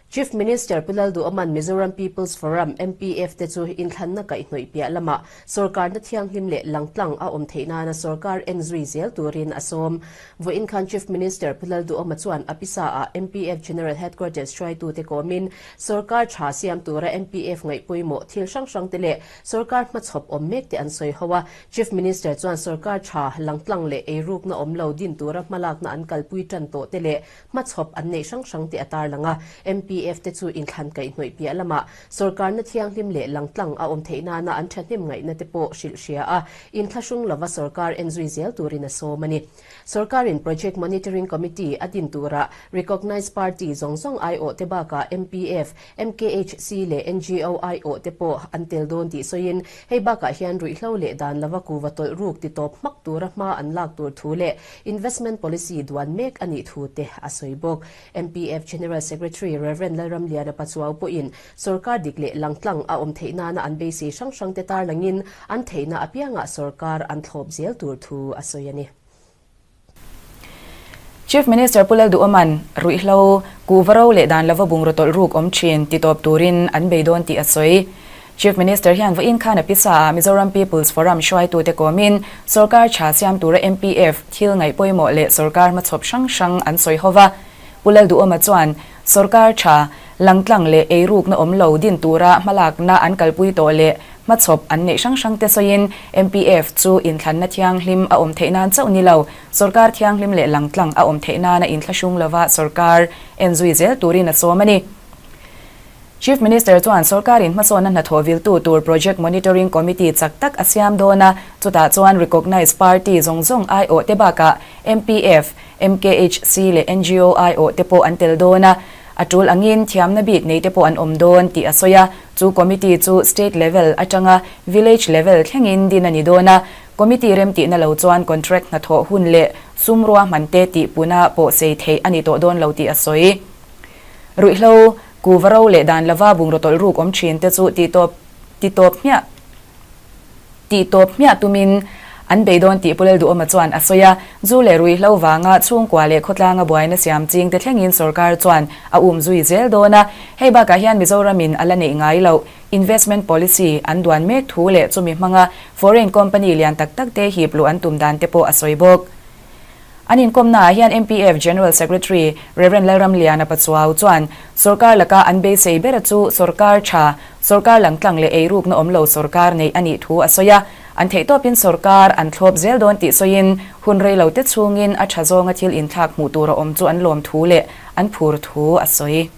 Chief Minister Pu Lalduhoma'n Mizoram People's Forum, MPF, te chu inthlanna kaihhnawih piah lamah sorkarna thianghlim leh langtlang a awm theih nana sorkar en zui zel turin a sawm. Vawiin khan Chief Minister Pu Lalduhoma chuan a pisa-ah MPF General Headquarters hruaitute kawmin sorkar tha siam tura MPF ngaihpawimawh thil hrang hrangte leh sorkar hmachhawp awm mekte an sawi ho a. Chief Minister chuan sorkar tha langtlang leh eirukna awm lo din tura hmalakna an kalpui tan tawhte leh Hmachhawp an neih hrang hrang te a tarlang a, MPF te chu inthlan kaihhnawih piah lamah sorkarna thianghlim leh langtlang a awm theih nana an thahnem ngaihna te pawh hrilh hria a, inthlahrung lova sorkar enzui zel turin a sawm a ni. Sorkarin Project Monitoring Committee a din turah Recognised Party zawng zawng aiawh te bakah MPF, MKHC leh NGO aiawh te pawh an tel dawn tih sawiin hei bakah hian ruihhlo leh dan lova kuva tawlh ruk ti tawp hmak tura hma an lak tur thu leh Investment Policy duan mek a nih thu te a sawi bawk. MPF General Secretary Rev. Lalramliana Pachuau pawhin sorkar dik leh langtlang a awm theih nana an beisei hrang hrang te tarlangin an theihna apiangah sorkar an thlawp zel tur thu a sawi a ni. Chief Minister Pu Lalduhoma'n ruihhlo, kuhva ro leh dan lova bungraw tawlh ruk awm thin ti tawp turin an bei dawn tih a sawi. Chief Minister hian vawiin khan a pisa ah Mizoram People's Forum hruaitute kawmin sorkar tha siam tura MPF thil ngaih pawimawh leh sorkar hmachhawp hrang hrang an sawi ho va. Pu Lalduhoma chuan sorkar tha, langtlang leh eirukna awm lo din tura hmalakna an kalpui tawh leh hmachhawp an neih hrang hrangte sawiin MPF chu inthlanna thianghlim a awm theih nan chauh ni lo, sorkar thianghlim leh langtlang a awm theih nana inthlahrung lova sorkar enzui zel turin a sawm a ni. Chief Minister chuan sorkarin hmasawnna hnathawh viltu tur Project Monitoring Committee chak tak a siam dawn a, chutah chuan Recognised Party zawng zawng aiawh te bakah MPF, MKHC leh NGO aiawh te pawh an tel dawn a, a tul angin thiamna bik nei te pawh an awm dawn tih a sawi a, chu committee chu State level atanga Village level thlengin din a ni dawn a, committee remtihna lo chuan contract hnathawh hun leh sum ruahman te tihpuna pawh sei theih a ni tawh dawn lo tih a sawi. Ruihhlo, kuva ro leh dan lova bungraw tawlh ruk awm thin te chu tihtawp titawp hmiah tihtawp hmiah tumin an bei dawn tih Pu Lalduhawma chuan a sawi a. Zu leh ruihhlo vanga chhungkua leh khawtlanga buaina siam ching te thlengin sorkar chuan a um zui zel dawn a. Hei bakah hian Mizoramin a la neih ngai loh investment policy an duan mek thu leh chumi hmanga foreign company lian tak tak te hip luh an tum dan te pawh a sawi bawk. An inkawmnaah hian MPF General Secretary Rev Lalramliana Pachuau chuan sorkar laka an beisei bera chu sorkar tha, sorkar langtlang leh eirukna awm lo sorkar neih a nih thu a sawi a. An theihtawpin sorkar an thlawp zel dawn tih sawiin hun reilote chhungin a tha zawnga thil inthlak hmuh tur a awm chu an lawm thu leh an phur thu a sawi.